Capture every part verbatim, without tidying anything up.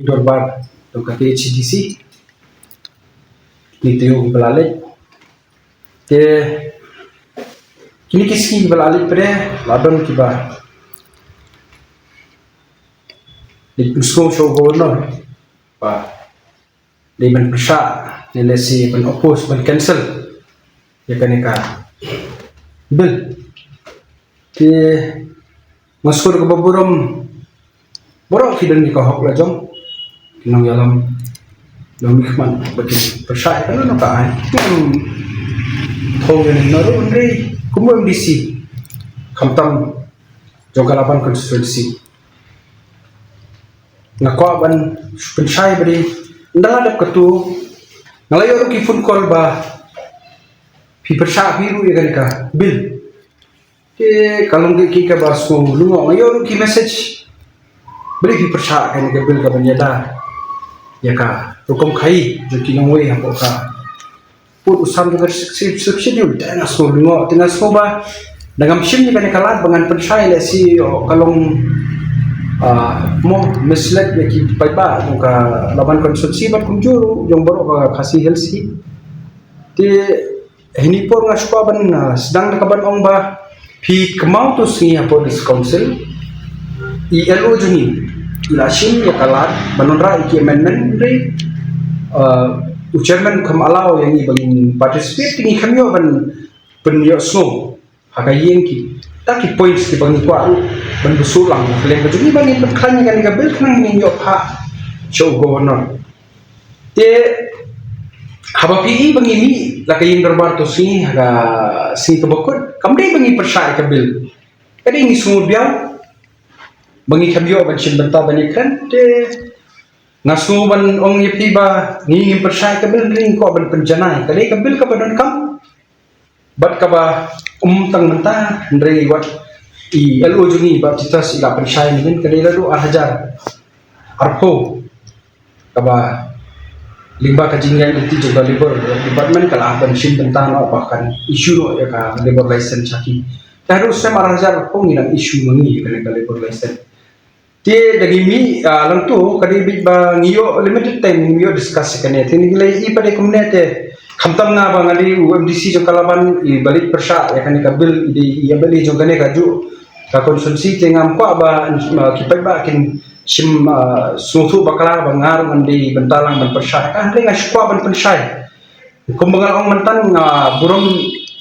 Dorbar jong ka K H A D C, kine ki taïew kiba la leit. Te kine ki sngi kiba la leit pat, la don kiba leit pynsngew sha u Governor ba dei ban pyrshah ne lehse ban oppose, ban cancel ïa kane ka bill. Te nga sngewthuh kaba burom, baroh ki don ïa ka hok la jong, ki nongïalam, nongmihkhmat ba kin pyrshah ïa kane ka aiñ. Ki ong thong ïa ngi na ruh, hynrei kum u M D C, khamtam jong ka Laban constituency, nga kwah ban pynshai ba dei, ynda la dep katto, nga la ïoh ruh ki phone call ba phi pyrshah phi ruh ïa kane ka bill. Te ka long kaei kaba sngewlyngngoh, nga ïoh ruh ki message ba dei phi pyrshah kane ka bill kaban ïada ïa ka rukom khaii jong ki nongwei hapoh ka pud u sam jong ka Sixth Schedule. Te nga sngewlyngngoh, te nga sngew ba da ngam shim ïa kane ka lad ba ngan pynshai, lehse ka long, ah, mo misled ïa ki paidbah jong ka Laban constituency bad kumjuh ruh jong baroh ka Khasi Hills hi. Te hynne por nga shu kwah ban, ah, sdang da kaban ong ba phi kynmaw to sngi hapoh District Council, i L O jong ngi i la shim ïa ka lad ban wanrah ïa ki amendment, hynrei, ah, u chairman kam allow ïa ngi ba ngin participate, te ngi kam ïoh ban pynïohsngew ha ka ïing kita ki points kiba ngi kwah ruh ban bsuh lang na ka liang ka jong ngi ba ngin pynkhlaiñ ïa kane ka bill khnang ngin ïoh phah sha u Governor. Te haba phi i ba ngi mih la ka ïing dorbar to sngi ha ka sngi kaba kut, kam dei ba ngi pyrshah ïa ka bill. Ka dei ngi sngewbiang ba ngi kam ïoh ban shim bynta ban ïakren. Te nga sngew ban ong ïa phi ba ngi ngim pyrshah ïa ka bill, ngi kwah ban pynjanai. Ka dei ka bill kaba donkam bad kaba ym tang mynta, hynrei wat i L O jong ngi Bah Titus i la pynshai mynnin, ka dei naduh ar hajar arphew, kaba lyngba ka jingïaid lynti jong ka Labour Department ka la ban shim bynta noh ba kan issue noh ïa ka labour license ha ki. Te haduh snem ar hajar arphew ngi dang issue ma ngi ïa kane ka labour license. Te da ngi mih, ah, lang to, ka dei beit ba ngi ïoh limited time, ngi ïoh discuss ïa kane. Te ngi la ïohi pat de kumne, te khamtam nga ba nga dei u M D C jong ka Laban, i ba leit pyrshah ïa kane ka bill, i dei i M L A jong kane kajuh ka constituency, te ngam kwah ba, ah, ki paidbah kin shim, ah, sngewthuh bakla ba nga ruh ngan dei bynta lang ban pyrshah ïa ka, hynrei nga shu kwah ban pynshai. Kumba nga la ong mynta, nga burom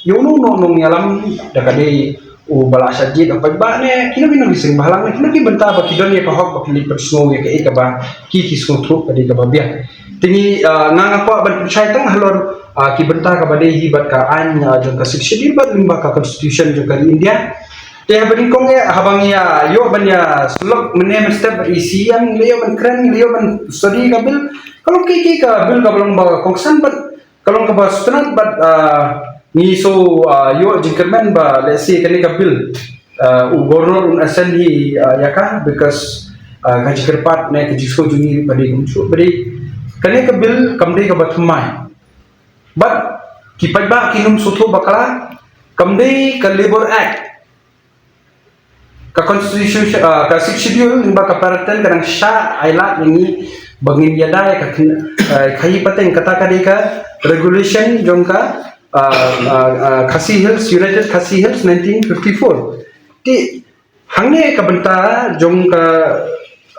ïa uno uno u nongïalam, da ka dei uba la shah jied ha u paidbah ne kino kino ki seng bhalang ne kino ki bynta ba ki don ïa ka hok ba ki leit pynsngew ïa kaei kaba ki, ki sngewthuh ka dei kaba biang. Te ngi, ah, nga nga kwah ban pynshai tang halor, ah, ki bynta kaba dei hi bad ka aiñ, ah, jong ka Sixth Schedule bad lyngba ka Constitution jong ka ri India. Te haba nyngkong ïa, haba ngi ïa ïoh ban ïa sylloh mynne mynstep bad i C M, ngi la ïoh ban kren, ngi la ïoh ban study ka bill. Ka long kaei kaei ka bill kaba long ba kongsan bad ka long kaba sngewtynnat bad, ah, ngi shu, ah, ïoh jingkyrmen ba lehse kane ka bill, ah, u Governor un assent hi, ah, ïa ka, because, ah, ka jingkyrpad ne ka jingsngew jong ngi ba dei kumjuh ba dei kane ka bill kam dei kaba thymmai. Bad ki paidbah kin ym sngewthuh bakla, kam dei ka Labour Act. Ka Constitution, ah, ka Sixth Schedule lyngba ka Para ten ka dang shah ailad ïa ngi ba ngin ïada ïa ka kyn-, ah, khaïi pateng, kata ka dei ka regulation jong ka, ah, ah, ah, Khasi Hills, United Khasi Hills nineteen fifty-four. Te hangne ka bynta jong ka,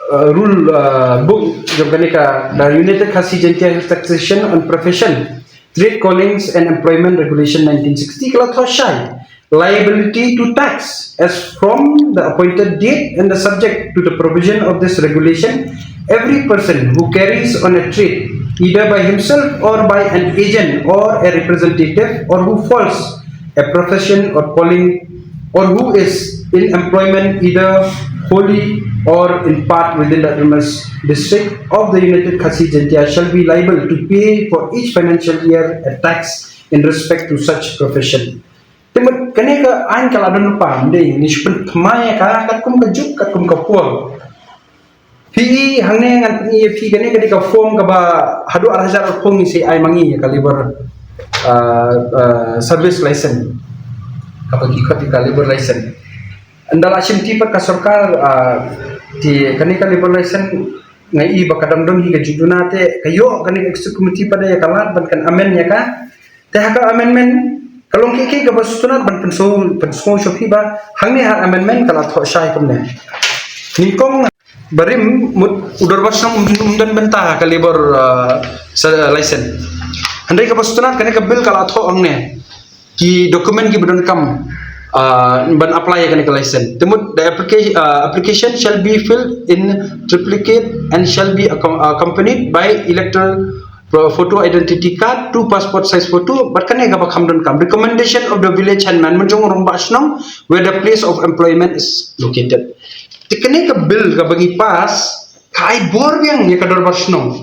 ah, rule, ah, book jong kane ka, the United Khasi Jaintia Hills Taxation on Profession, Trade Callings and Employment Regulation nineteen sixty ka la thoh shai, liability to tax as from the appointed date and the subject to the provision of this regulation, every person who carries on a trade either by himself or by an agent or a representative or who falls a profession or calling or who is in employment either wholly or in part within the autonomous district of the United Khasi Jaintia shall be liable to pay for each financial year a tax in respect to such profession. Te mut kane ka aiñ ka la don lypa, ym dei, ngi shu pynthymmai ïa ka katkum ka juk, katkum ka por. Phi i hangne ngan pyni ïa phi, kane ka dei ka form kaba haduh ar hajar arphew ngi sa ai ma ngi ïa ka labour, ah, ah, service license. Kaba ki khot ïa ka labour license. Ynda la shim ti pat ka sorkar, ah, te kane ka labour license nga i ba ka dang don hi ka jingduna te ka ïoh kane ka executive committee pat ïa ka lad ban kan amend ïa ka. Te ha ka amendment ka long ki ki kaba sngewtynnat ban pynsngew pynsngew sha phi ba hangne ha amendment ka la thoh shai kumne. Nyngkong barim mut u dorbar shnong um don bynta ha ka labour, ah, sa license. Hynrei kaba sngewtynnat kane ka bill ka la thoh hangne ki document kiba donkam, ah, ban apply ïa kane ka license. Te mut the application, ah, application shall be filled in triplicate and shall be accom- accompanied by electoral pro- photo identity card, two passport size photo, bad kane kaba kham donkam. Recommendation of the village headman, mynjong rangbah shnong, where the place of employment is located. Te kane ka bill kaba ngi pass ka ai bor biang ïa ka dorbar shnong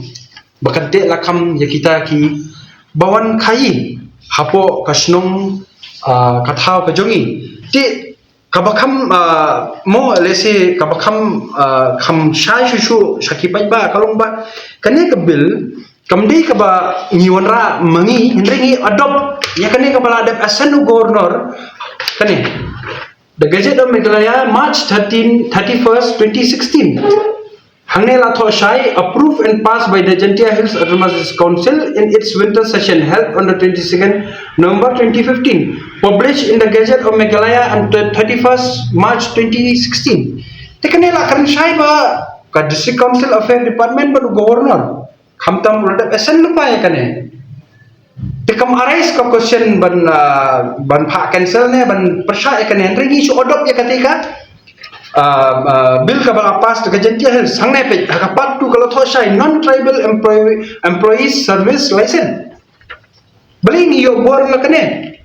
ba kan teh lakam ïa kita kiba wan khaii hapoh ka shnong, ah, ka thaw ka jong ngi. Te kaba kham, ah, mo lehse kaba kham, ah, kham shai shuh shuh sha ki paidbah ka long ba kane ka bill kam dei kaba ngi wanrah ma ngi, hynrei ngi adopt ïa kane kaba la dep assign u governor. Kane, the Gazette of Meghalaya, March thirteen, thirty-first, twenty sixteen. Hangne la thoh shai, approved and passed by the Jaintia Hills Autonomous Council in its winter session held on the twenty-second November twenty fifteen, published in the Gazette of Meghalaya on the thirty-first March twenty sixteen. Te kane la kren shai ba ka District Council Affair Department bad u Governor khamtam u la dep assign lypa ïa kane. Te kam arise ka question ban, ah, ban phah cancel ne ban pyrshah ïa kane, hynrei ngi shu adopt ïa kata ka, ah, ah, bill kaba la pass da ka Jaintia Hills. Hangne peit ha ka part two ka la thoh shai non-tribal employee, employees service license. Balei ngi ïoh bor la kane?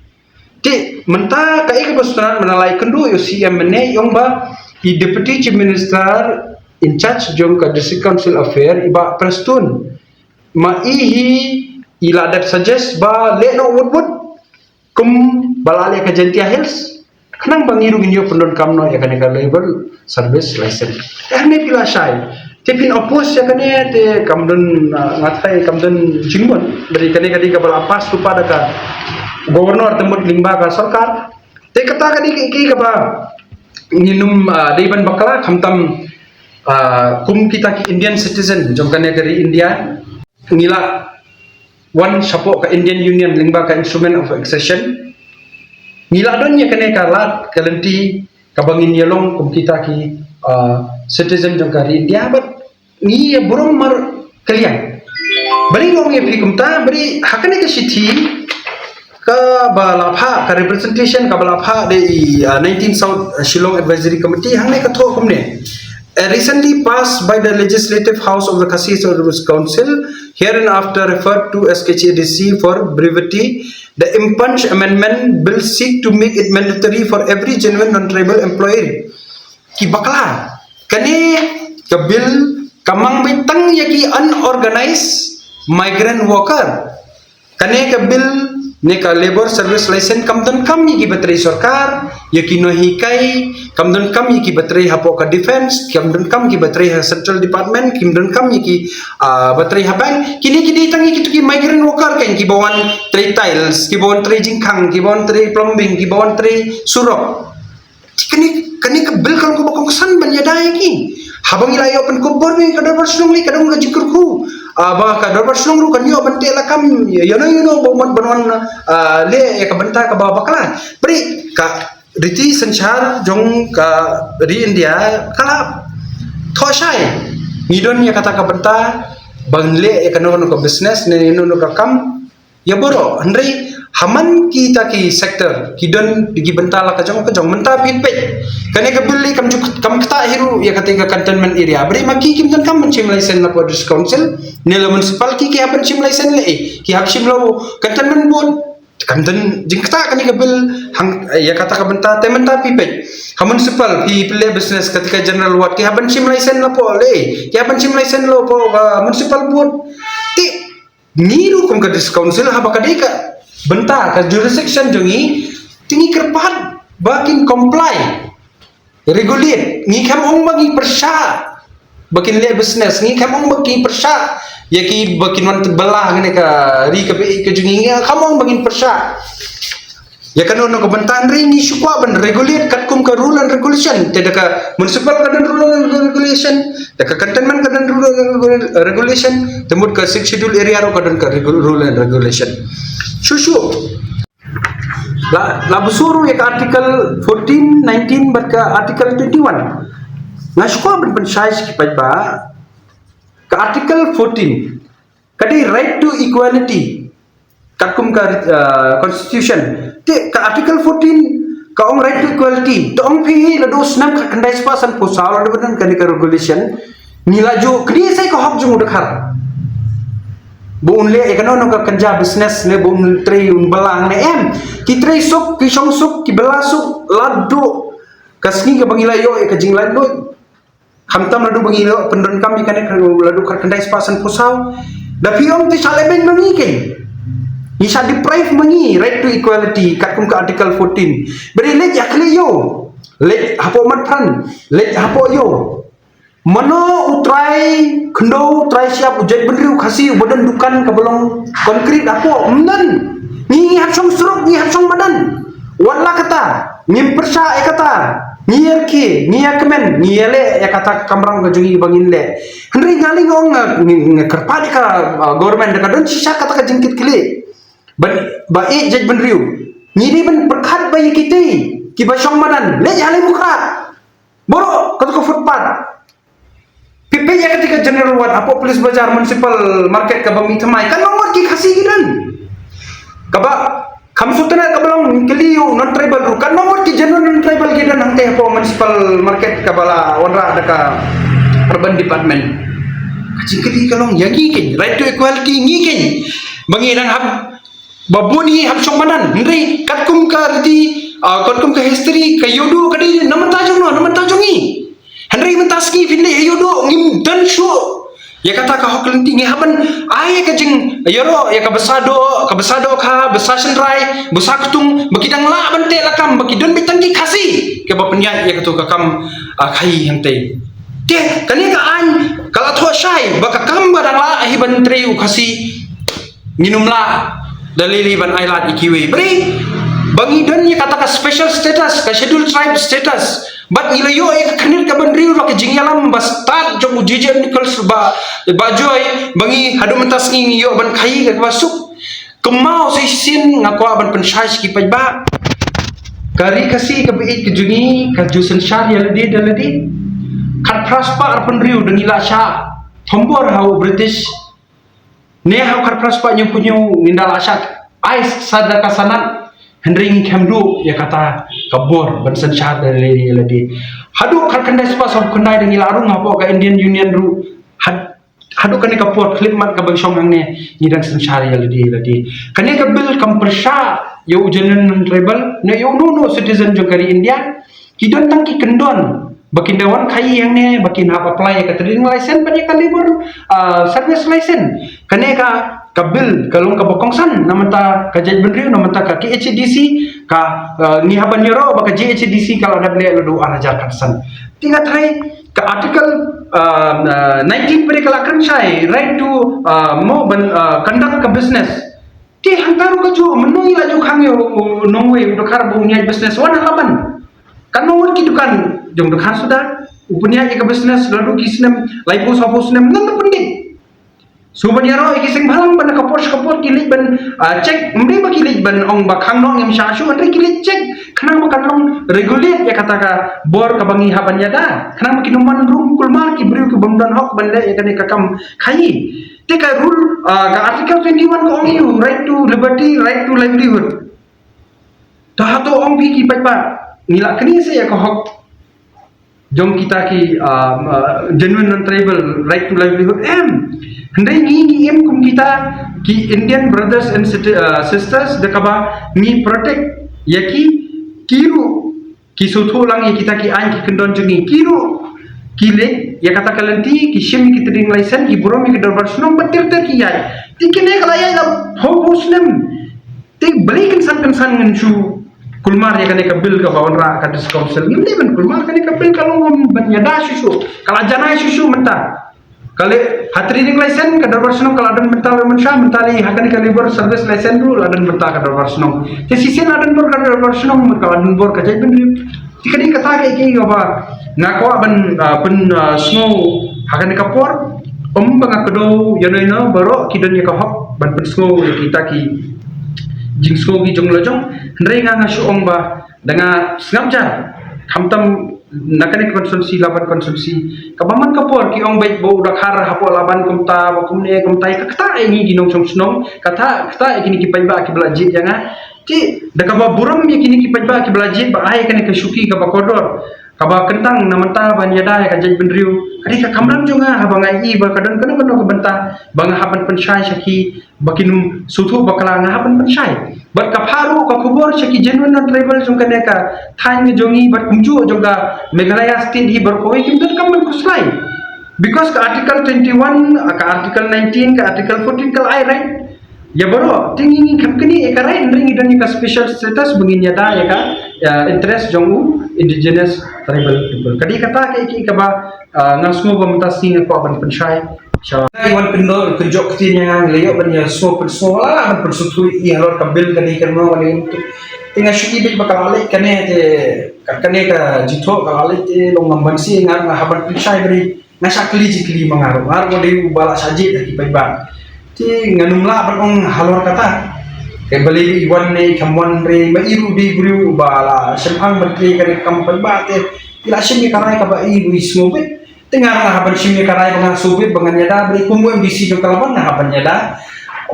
Te mynta kaei kaba sngewtynnat mynta la ïakynduh ïa u C M mynne, i ong ba i Deputy Chief Minister in charge jong ka District Council Affair, i Bah Prestone, ma i hi i la dep suggest ba leh noh wut wut kum ba la leh ka Jaintia Hills, khnang ba ngi ruh ngin ïoh pyndonkam noh ïa kane ka labour service license. Te hangne phi la shai, te phin oppose ïa kane, te kam don, ah, nga tharai kam don jingmut. Bad kane ka dei kaba la pass lypa da ka Governor, te mut lyngba ka sorkar. Te kata ka dei ka, ka, kaba ngin ym, ah, dei ban bakla, khamtam, ah, kum kita ki Indian citizen jong kane ka ri India, ngi la wan shapoh ka Indian Union lyngba ka Instrument of Accession. Ngi la don ïa kane ka lad ka lynti kaba ngin ïalong kum kita ki, ah, citizen jong ka ri India, bad ngi ïa burom markylliang. Balei nga ong ïa phi kumta? Balei ha kane ka shithi kaba la phah, ka representation kaba la phah da i, ah, nineteen South Shillong Advisory Committee, hangne ka thoh kumne: "As recently passed by the Legislative House of the Khasi Autonomous Council, hereinafter referred to as K H A D C for brevity, the impunged amendment bill seek to make it mandatory for every genuine non-tribal employee." Ki bakla, kane ka bill ka mang beit tang ïa ki unorganized migrant worker. Kane ka bill ne ka labour service license kam donkam ïa ki ba trei sorkar, ïa ki nonghikai, kam donkam ïa ki ba trei hapoh ka defence, kam donkam ki ba trei ha central department, kim donkam ïa ki, ah, ba trei ha bank. Kine ki dei tang ïa kito ki migrant worker, kan, ki ba wan trei tiles, ki ba wan trei jingkhang, ki ba wan trei plumbing, ki ba wan trei surok. Kane, kane ka bill ka long kaba kongsan ban ïada ïa ki. Haba ngi la ïoh pynkup bor, ka dorbar shnong lei ka don ka jingkyrkhu. Ah, ba ka dorbar shnong ruh kan ïoh ban teh lakam ïa, ïa no ïa no ba mut ban wan, ah, leh ïa ka bynta kaba bakla. Bad ka riti synshar jong ka ri India ka la thoh shai. Ngi don ïa kata ka bynta ban leh ïa kano kano ka business ne ïa no no ka kam ïa baroh. Hynrei ha man kita ki sector ki don ki bynta la ka jong ka jong. Mynta phi peit, kane ka bill lei kam ju, kam ktah hi ruh ïa kata ka cantonment area. Bad ma ki kim donkam ban shim license na District Council ne la municipal, ki, ki hap ban shim license lei, ki hap shim la u cantonment board. Kam don jingktah kane ka bill hang, ïa kata ka bynta. Te mynta phi peit, ha municipal phi pynleh business, kata ka general ward, ki hap ban shim license la pdeng lei, ki hap ban shim license la pdeng, ah, municipal board. Te ngi ruh kum ka District Council, haba ka dei ka bynta, ka jurisdiction jong ngi, te ngi kyrpad ba kin comply, regulate. Ngi khlem ong ba ngi pyrshah ba kin leh business, ngi khlem ong ba kin pyrshah ïa ki ba kin wan bylla ha kane ka ri ka baieit ka jong ngi, ngi khlem ong ba kin pyrshah. Ïa kano kano ka bynta, hynrei ngi shu kwah ban regulate katkum ka rule and regulation. Te da ka municipal ka don rule and regulation, da ka cantonment ka don rule and regul-, regulation, te mut ka Sixth Schedule area ruh ka don ka regu-, rule and regulation. Shu shu. La, la buh shuh ruh ïa ka Article fourteen, nineteen bad ka Article twenty-one. Nga shu kwah ban pynshai sha ki paidbah. Ka Article fourteen ka dei right to equality katkum ka, uh, constitution. Te ka Article fourteen ka ong right to equality. Te ong phi, naduh snem khatkhyndai spah sanphew saw la dep don kane ka regulation. Ngi la ju kynnoh sa ka hok jong u dkhar. Ba un leh ïa kano kano ka kynja business ne ba un trei un bylla ne em. Ki trei suk, ki shong suk, ki bylla suk, la duh ka sngi kaba ngi la ïoh ïa ka jinglaitluid. Khamtam naduh ba ngi la pyndonkam ïa kane ka, naduh khatkhyndai spah sanphew saw. Da phi ong te shah lehbeiñ ma ngi kein. Ngi shah deprive ma ngi right to equality katkum ka Article fourteen. Ba dei leit ïa khlieh ïew. Leit hapoh mat pran. Leit hapoh ïew. Mano u trai khyndew, trai shyiap, u jaitbynriew Khasi uba don dukan kaba long concrete hapoh? Ym don. Ngi, ngi hap shong surok, ngi hap shong madan. Wat la kata, ngim pyrshah ïa kata. Ngi ïa rkhie, ngi ïa kmen, ngi ïa leh ïa kata ka kamram ka jong ngi ba ngin leh. Hynrei nga lei nga ong, nga, nga, nga kyrpad ïa ka, uh, government da ka don shisha kata ka jingkitkhlieh. Ba, ba ïeit jaitbynriew. Ngi dei ban pyrkhat ba ïa kitei kiba shong madan, leit ha lei mukhrat. Baroh kato ka footpath. Phi peit ïa kata ka general ward hapoh Police Bazar, Municipal Market kaba mih thymmai, katno ngut ki Khasi ki don? Kaba kham sngewtynnat kaba long kylli ïa u non-tribal ruh, katno ngut ki general non-tribal ki don hangtei hapoh Municipal Market kaba la wanrah da ka Urban Department? Ka jingkylli ka long ïa ngi kein, right to equality ngi kein. Ba ngi dang hap Ba bun hi hap shong madan, hynrei katkum ka riti, ah, katkum ka history, ka ïohduh ka dei na bynta jong no, na bynta jong ngi. Hynrei mynta sngi phin leit ïohduh ngim don shuh ïa kata ka hok lynti. Ngi hap ban ai ka jingïaroh ïa ka basa doh, ka basa dohkha, basa shynrai, basa ktung, ba ki dang lah ban teh lakam, ba ki don beit tang ki Khasi kiba pynïaid ïa kato ka kam, ah, khaïi hangtei. Te kane ka aiñ ka la thoh shai ba ka kam ba dang lah hi ban trei u Khasi, ngin ym lah da lei lei ban ailad ïa kiwei. Ba dei ba ngi don ïa kata ka special status, ka scheduled tribe status. Bad ngi la ïoh ïa ka khyrnit kaba hynriew da ka jingïalam ba stad jong u J J M Nichols, Bah, Bah Joy, ba ngi haduh mynta sngi ngi ïoh ban khaïi kaba suk. Kynmaw sa shisien nga kwah ban pynshai sha ki paidbah. Ka Ri Khasi kaba ïeit ka jong ngi ka ju synshar ïa lade da lade. Khatphra spah arphew hynriew da ngi la shah thombor ha u British. Ne ha u khatphra spah hynñiewphew hynñiew ngin da la shah ai sa da ka sanad, hynrei ngi khlem duh ïa kata ka bor ban synshar da lade ïa lade. Haduh khatkhyndai spah sawphew khyndai da ngi la rung hapoh ka Indian Union ruh. Had-, haduh kane ka por khyllipmat kaba ngi shong hangne ngi dang synshar ïa lade ïa lade. Kane ka bill kam pyrshah ïa u genuine non-tribal ne ïa uno uno citizen jong ka ri India. Ki don tang ki kyndon ba kin da wan khaïi hangne, ba kin hap apply ïa ka trading license bad ïa ka labour, ah, service license. Kane ka, ka bill ka long kaba kongsan na bynta ka jaitbynriew, na bynta ka K H A D C, ka, ah, ngi hap ban ïaroh ba ka J H A D C ka la dep leh naduh ar hajar khatsan. Te nga tharai ka article, ah, ah, nineteen pat ka la kren shai, right to, ah, mo ban, ah, conduct ka business. Te hangta ruh ka ju, mynno ngi la ju khang ïa u, u nongwei u dkhar ba un ïaid business, wan ha Laban. Katno ngut ki dukan jong dkhar suda, u pynïaid ïa ka business la dei ki snem laiphew sawphew snem, ngan da pyndep. Shu ban ïaroh ïa ki seng bhalang ban da ka por sha ka por ki leit ban, ah, check, ym dei ba ki leit ban ong ba khang noh ngim shah shuh, hynrei ki leit check khnang ba kan long regulate ïa kata ka bor kaba ngi hap ban ïada, khnang ba kin ym wan rung kulmar ki briew ki bym don hok ban leh ïa kane ka kam khaïi. Te ka rule, ah, ka article twenty-one ka ong ïa u right to liberty, right to livelihood. Te hato ong phi ki paidbah ngi la knieh sa ïa ka hok jong kita ki, ah, ah, genuine non-tribal right to livelihood? Em. Hynrei ngi, ngi im kum kita ki Indian brothers and siti-, ah, sisters da kaba ngi protect ïa ki, ki ruh ki sngewthuh lang ïa kita ki aiñ ki kyndon jong ngi. Ki ruh ki leit ïa kata ka lynti, ki shim ïa ki trading license, ki burom ïa ki dorbar shnong bad ter ter ki ïaid. Te kine ka la ïaid la phew phew snem. Te balei kynsan kynsan ngin shu kulmar ïa kane ka bill kaba wanrah ka District Council? Ngim dei ban kulmar, kane ka bill ka long ban ïada shuh shuh, ka la janai shuh shuh mynta. Ka leh ha trading license ka dorbar shnong ka la don bynta ba mynshwa, mynta lei ha kane ka labour service license ruh la don bynta ka dorbar shnong. Te shisien la don bor ka dorbar shnong, ka la don bor ka jaitbynriew. Te ka dei kata ka ei ka ei kaba nga kwah ban, ah, pyn, ah, sngew ha kane ka por. Ym ba nga kdew ïano ïano, baroh ki don ïa ka hok ban pynsngew ïa kita ki jingsngew ki jong la jong. Hynrei nga nga shu ong ba da nga sngap jar, khamtam na kane ka constituency, Laban constituency, kaba man ka por ki ong beit ba u Dkhar hapoh Laban kumta, ba kumne kumta, ïa kata ïa ngi ki nongshong shnong, kata kata ïa kine ki paidbah kiba la jied ïa nga. Te da kaba burom ïa kine ki paidbah kiba la jied ba ai kane ka shuki kaba kordor, kaba kyntang na mynta ban ïada ïa ka jaitbynriew. Ka dei ka kamram jong nga haba nga i ba ka don kano kano ka bynta ba nga hap ban pynshai sha ki, ba kin sngewthuh bakla, nga hap ban pynshai. Bad ka phah ruh ka khubor sha ki genuine non-tribal jong kane ka thaiñ ka jong ngi bad kumjuh jong ka Meghalaya state hi baroh kawei, kim donkam ban khuslai. Because ka article twenty-one, ka article nineteen, ka article fourteen ka la ai right ïa baroh. Te ngi ngim kham knieh ïa ka right, hynrei ngi don ïa ka special status ba ngin ïada ïa ka, ïa interest jong u indigenous tribal people. Ka dei kata ka ei ka ei kaba, ah, nga sngew ba mynta sngi nga kwah ban pynshai. Sha. Ngi wan kyndoh kynjoh ktien ïa nga, ngi la ïoh ban ïa sngew pynsngew, la ban pynsngewthuh ïa halor ka bill kane, kane, kane. Te nga shu i beit ba ka la leit kane, te ka, kane ka jingthoh ka la leit, te long ngam ban sngewthuh, nga, nga hap ban pynshai beit. Nga shah kylli jingkylli ma nga ruh, nga ruh dei uba la shah jied ha ki paidbah. Te ngan ym lah ban ong halor kata. Te balei i wan ne i kham wan, hynrei ma i ruh dei briew uba la shemphang ban trei kane ka kam paidbah, te i la shim ïa ka rai kaba i ruh i sngew beit. Te nga ruh nga hap ban shim ïa ka rai ba nga sngew beit ba ngan ïada, balei kum u M D C jong ka Laban nga hap ban ïada.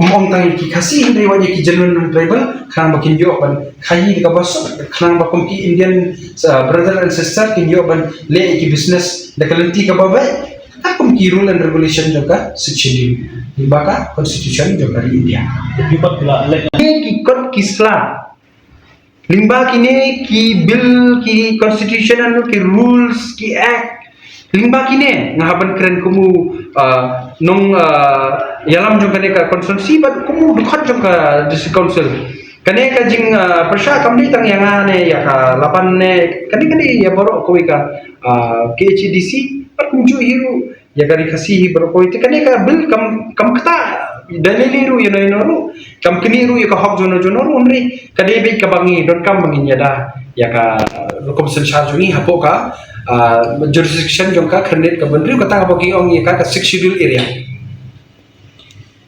Ym ong tang ïa ki Khasi, hynrei wat ïa ki genuine non-tribal, khnang ba kin ïoh ban khaïi da kaba suk, khnang ba kum ki Indian, uh, brother and sister kin ïoh ban leh ïa ki business da ka lynti kaba beit, ha kum ki rule and regulation jong ka Sixth Schedule lyngba ka constitution jong ka ri India. Ki kot ki sla, lyngba kine ki bill, ki constitutional, ki rules, ki act, lyngba kine nga hap ban kren kum u, ah, nong, ah, ïalam jong kane ka constituency bad kum u dkhot jong ka district council. Kane ka jing, ah, pyrshah kam dei tang ïa nga ne ïa ka Laban ne, kane ka dei ïa baroh kawei ka, ah, K H A D C bad kumjuh hi ruh ïa ka Ri Khasi hi baroh kawei. Te kane ka bill kam, kam ktah da lei lei ruh ïano ïano ruh, kam knieh ruh ïa ka hok jong no jong no ruh, hynrei ka dei beit kaba ngi donkam ba ngin ïada ïa ka rukom synshar jong ngi hapoh ka, ah, jurisdiction jong ka khyrnit ka bynriew, kata kaba ki ong ïa ka, ka Sixth Schedule area.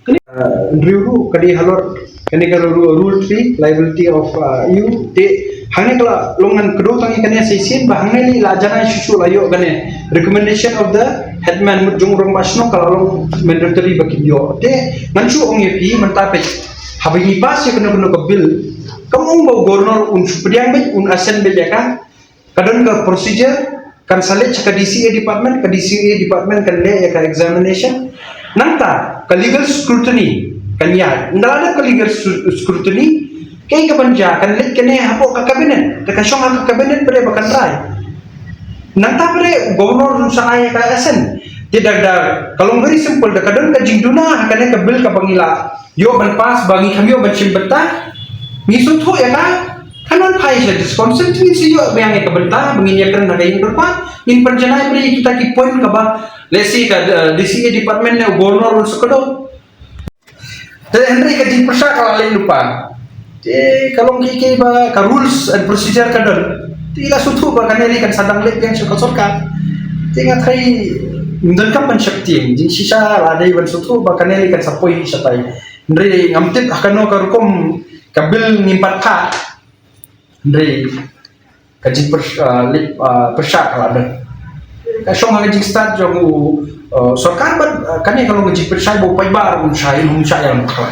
Kane, ah, hynriew ruh ka dei halor kane ka ru-, rule three, liability of, ah, you. Te hangne ka la long ngan kdew tang ïa kane sa shisien, ba hangne lei la janai shuh shuh, la ïoh kane recommendation of the headman, mut jong u rangbah shnong, ka la long mandatory ba kin ïoh. Te ngan shu ong ïa phi mynta peit, haba ngi pass ïa kano kano ka bill, kam ong ba u governor un shu pdiang beit, un assent beit ïa ka. Ka don ka procedure, kan sa leit sha ka D C A department, ka D C A department kan leh ïa ka examination. Nangta ka legal scrutiny kan ïaid. Ynda la dep ka legal scru-, scrutiny, kaei kaban jia, kan leit kane hapoh ka cabinet, te ka shong ha ka cabinet pat ba kan rai. Nangta pat u governor un sa ai ïa ka assent. Te da, da ka long very simple, da ka don ka jingduna ha kane ka bill kaba ngi la ïoh ban pass, ba ngi kham ïoh ban shim bynta, ngi sngewthuh ïa ka, kan wan phai sha district council, te ngin sa ïoh biang ïa ka bynta ba ngin ïakren ha ka ïing dorbar, ngin pynjanai beit ïa kita ki point kaba, let's say, ka, eh, D C A department ne u governor un sa kdew. Te hynrei ka jingpyrshah ka la leit lypa. Te ka long kiei kiei ba ka rules and procedure ka don. Te la sngewthuh ba kane lei kan sa dang leit biang sha ka sorkar. Te nga tharai ym donkam ban sheptieng, jingshisha la dei ban sngewthuh ba kane lei kan sa poi shatai. Hynrei ngam tip ha kano ka rukom ka bill ngim pat phah. Hynrei ka jingpyr-, ah, lip, ah, pyrshah ka la don. Ka shong ha ka jingstad jong u, ah, sorkar bad, ah, kane ka long ka jingpyrshah ba u paidbah ruh un shah, un shah ïalam bakla.